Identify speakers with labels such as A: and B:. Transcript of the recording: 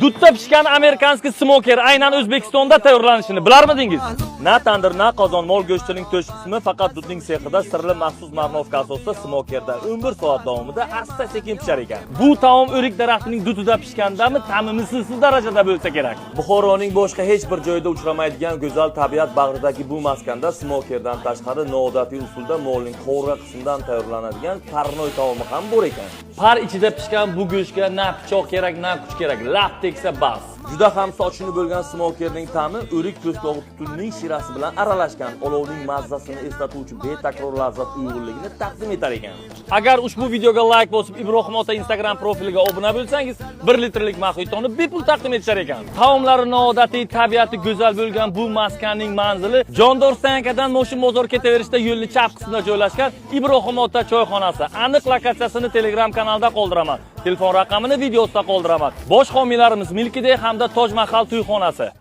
A: Dudda pishgan американский smoker aynan O'zbekistonda tayyorlanishini bilarmidingiz? Na tandir, na qozon, mol go'shtining to'sh qismi faqat dudning sexida sirli maxsus marinovka asosida smokerda 11 soat davomida asta sekin pishar ekan. Bu taom o'rik daraxtining dudida pishgandami, ta'mi mislsiz darajada bo'lsa kerak.
B: Buxoroning boshqa hech bir joyida uchramaydigan go'zal tabiat bag'ridagi bu maskanda smokerdan tashqari noodatiy usulda molning qovurg'a qismidan tayyorlanadigan parnoy taomi ham bor ekan.
A: Par ichida pishgan bu go'shtga na pichoq kerak, na kuch kerak. Lab tegsa bas.
B: Juda ham sochini bo'lgan smokerning ta'mi o'rik po'stlog'i tutunning shirasi bilan aralashgan olovning mazzasini eslatuvchi betakror lazzat uyg'unligini taqdim etar ekan.
A: Agar ushbu videoga layk bosib, Ibrohim ota Instagram profiliga obuna bo'lsangiz, 1 litrlik maxitoni bepul taqdim etishar ekan. Taomlari noodatiy, tabiati go'zal bo'lgan bu maskanning manzili Jondor stoyankadan Moshin bozor ketaverishda yo'lni chap qismida joylashgan Ibrohim ota choyxonasi. Aniq lokatsiyasini Telegram kanalda qoldiraman. Telefon raqamini videosida qoldiraman. Bosh homiylarimiz Milky Day hamda Toj Mahal to'yxonasi.